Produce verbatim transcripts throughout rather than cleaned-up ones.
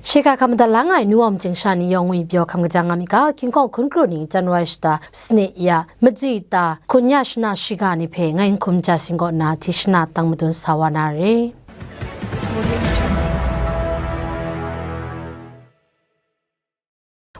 Shi hkra hkam madat la nga ai nu wa myit chyingsha ni yawng ngwi pyaw hkam kaja nga myit ga, King Kawng hkun kru ni January shata sani ya, maji ta, hkun ya shana shiga ni hpe ngai N Hkum Jahsing kaw nna hti shana tang madun sa wa na re.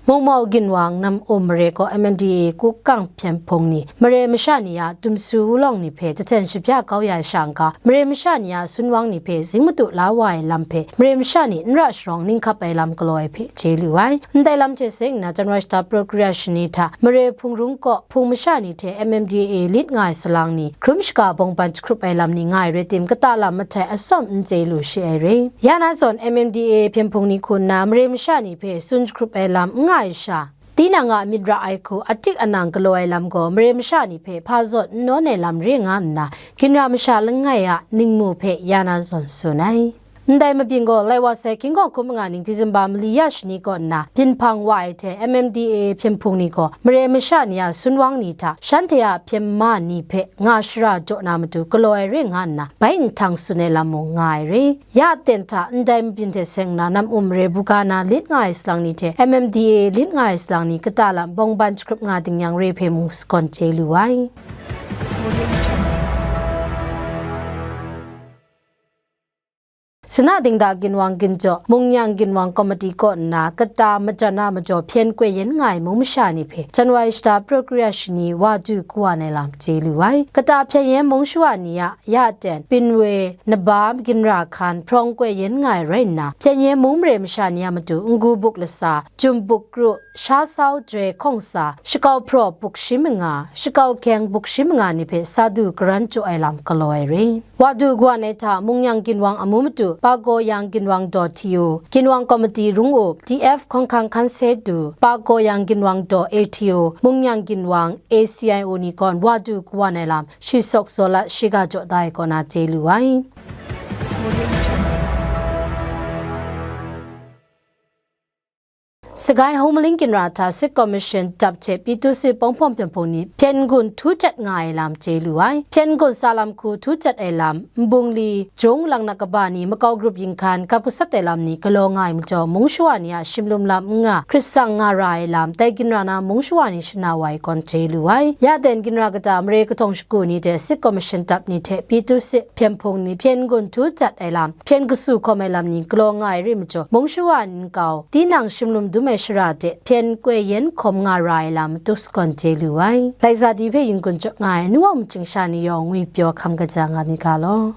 Mungmau ginwang nam um mare kaw M M D A Kukang hpyen hpung ni mare masha ni a dumsu wulawng ni hpe jahten shabya kau ya ai sha n-ga, mare masha ni a sunwang ni hpe zing madu la wa ai lam hpe mare masha ni n ra sharawng ning hkap ai lam galaw ai hpe chye lu ai. Ndai lam hte seng nna, January shata Progress shani hta mare hpung rung kaw hpung masha ni hte M M D A lit nga ai salang ni hkrum shaga bawng ban jahkrup ai lam ni nga ai rai tim, kata lam mahtai asawm n chye lu shi ai re. Ya na zawn M M D A hpyen hpung ni hku nna mare masha ni hpe tsun jahkrup ai lam n nga ai sha, tinang a myit ra ai hku atik anang galaw ai lam gaw mare masha ni hpe hpa zawn n nawn ai lam re nga nna, ginra masha langai a ningmu hpe ya na zawn tsun ai. Ndai mabyin gaw lai wa sai King Kawng hkum anga ning December mali ya shani kaw nna byin hpang wa ai hte M M D A hpyen hpung ni gaw mare masha ni a sunwang ni hta shanhte a hpyen ma ni hpe nga shara jaw na matu galaw ai re nga nna, bai nhtang tsun ai lam mung nga ai re. Ya ten hta ndai mabyin hte seng nna nam um mare buga na lit nga ai salang ni hte M M D A lit nga ai salang ni kata lam bawng ban jahkrup nga ding yang re hpe mung sagawn chye lu ai. Sina dingda ginwang ginjaw, Mungyang ginwang komiti kaw nna kata majan a majaw hpyen koi yen nga ai mung masha ni hpe January shata Progress shani wa du kawan ai lam chye lu ai. Kata hpyen yen mung shawa ni a ya ten, Pinwe, Naba, Ginra Hkan, hprawng koi yen nga ai rai nna, hpyen yen mung mare masha ni a matu Ngu Buk Lasa, Jum Buk Kru, Sha Sau Joi Hkawng Sa, Shakau Hpraw Buk Shi Manga, Shakau Hkyeng Buk Shi Manga ni hpe sa du karan jaw ai lam galaw ai re. Wa du kawan ai hta Mungyang ginwang amu matu Pagaw Yang ginwang daw T O, ginwang komiti rung up, D F Hkawng Hkang Hkan Se Du, Pagaw Yang ginwang daw A T O, Mungyang ginwang A C I O ni kaw wa du kawan ai lam shi sawk zaw lat shiga jaw da ai kaw na chye lu ai. Sagai Hawmaling ginra hta Sit Commission dap hte Pyithusit Pawng Hpawng hpyen hpung ni hpyen gun htu jat nga ai lam chye lu ai. Hpyen gun sa lam hku htu jat ai lam, nbungli, jung, langnak kaba ni, makau grup yinghkan, gap gasat ai lam ni galaw nga ai majaw, mung shawa ni a shimlum lam n nga, hkrit sang nga ra ai lam, dai ginra na mung shawa ni shana wa ai kaw chye lu ai. Ya ten ginra kata mare kahtawng shagu ni hte Sit Commission dap ni hte Pyithusit hpyen hpung ni hpyen gun htu jat ai lam, hpyen kasu hkawm ai lam ni galaw nga ai re majaw, mung shawa nkau, tinang shimlum dum ai shara de hpyen koi yen hkawm nga ra ai lam matu sagawn chye lu ai. Lai za di hpe yin gun jaw nga ai, nu wa myit chyingsha ni yawng ngwi pyaw hkam kaja nga myit ga law.